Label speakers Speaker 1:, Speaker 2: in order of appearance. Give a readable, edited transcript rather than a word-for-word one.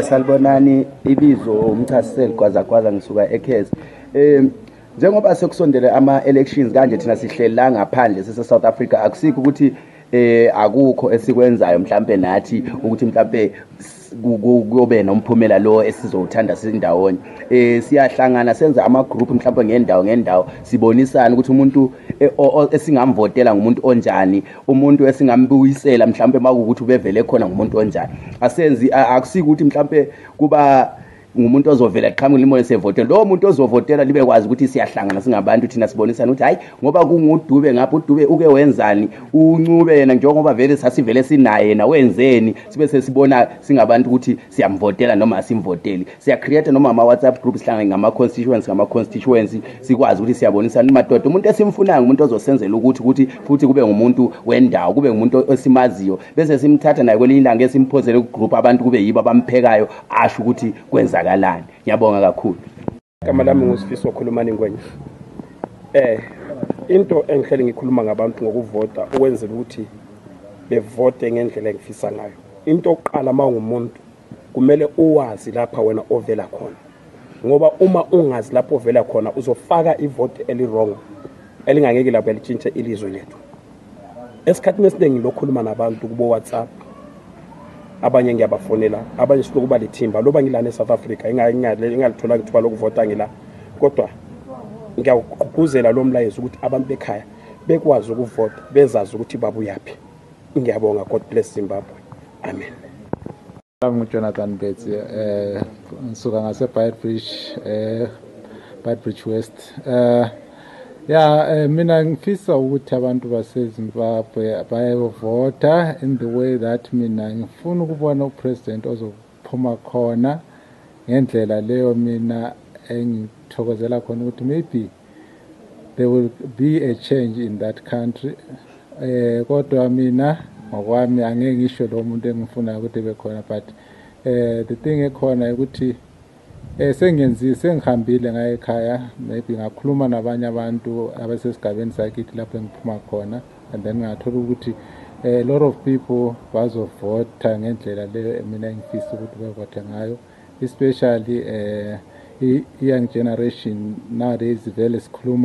Speaker 1: Salibonani, ibizo umchasiseli Gwaza ngisuka eKhez. Njengoba sekusondele ama-elections kanje thina sihleli la ngaphandle sise-South Africa, akusikho ukuthi akukho esikwenzayo mhlambe nathi ukuthi mhlambe kuyobe nomphumela lo esizowuthanda sindawonye. Siyahlangana senza ama-group mhlambe ngendawo sibonisana ukuthi umuntu esingamvotela ngumuntu onjani, umuntu esingambuyisela mhlambe makuwukuthi ubevele khona ngumuntu onjani. Akusiki ukuthi mhlambe kuba ngumuntu ozovela eqhamuka imoyo sevotela lo muntu ozovotela libe kwazi ukuthi siyahlangana singabantu thina sibonisana ukuthi hayi ngoba kunguDube ngapha uDube uke wenzani, uNcube yena njengoba vele sasivele sinaye yena wenzeni, sibe sesibona singabantu ukuthi siyamvotela noma asimvoteli. Siya create noma ama WhatsApp groups sihlangane ngama constituency sikwazi ukuthi siyabonisana madoda umuntu esimfunayo umuntu ozosenzela ukuthi futhi kube ngumuntu wendawo, kube ngumuntu esimaziyo bese simthatha naye kwelinye ilanga esimphozele ku group abantu kube yibo abamphekayo asho ukuthi kwenza kalani. Ngiyabonga kakhulu.
Speaker 2: Igama lami nguSifiso okhulumani Ngwenya. Into engihlele ngikhuluma ngabantu ngokuvota ukwenzela ukuthi bevote ngendlela engifisa ngayo. Into oqala mawungumuntu kumele uwazi lapha wena ovela khona. Ngoba uma ungazi lapho ovela khona uzofaka ivote elirong elingangeke lapho elitshintshe ilizwe lethu. Esikhathini esiningi lokhuluma nabantu kubo WhatsApp, abanye ngiyabafonela, abanye silokuba lethimba loba ngilana eSouth Africa ingalithola ithuba lokuvota ngila, kodwa ngiyaqhubuzela lo mlayezo ukuthi abantu bekhaya bekwazi ukuvota bezazi ukuthi babuyaphi. Ngiyabonga. God bless Zimbabwe. Amen.
Speaker 3: Ngami Jonathan Betts, ngisuka ngase Beitbridge West. Mina ngifisa ukuthi abantu baseZimbabwe bayevota in the way that mina ngifuna ukubona upresident ozophuma khona ngendlela leyo mina engithokozela khona ukuthi maybe there will be a change in that country. Kodwa mina ngokwami angeke ngisho lo muntu engifuna ukuthi bekhona, but the thing ekhona ukuthi sengihambile ngaye ekhaya, maybe ngakhuluma nabanye abantu abasesigabeni sakithi lapho engiphuma khona, and then ngathola ukuthi a lot of people bazovota ngendlela leyo mina engifisa ukuthi bevote ngayo, especially young generation nowadays vele sikhuluma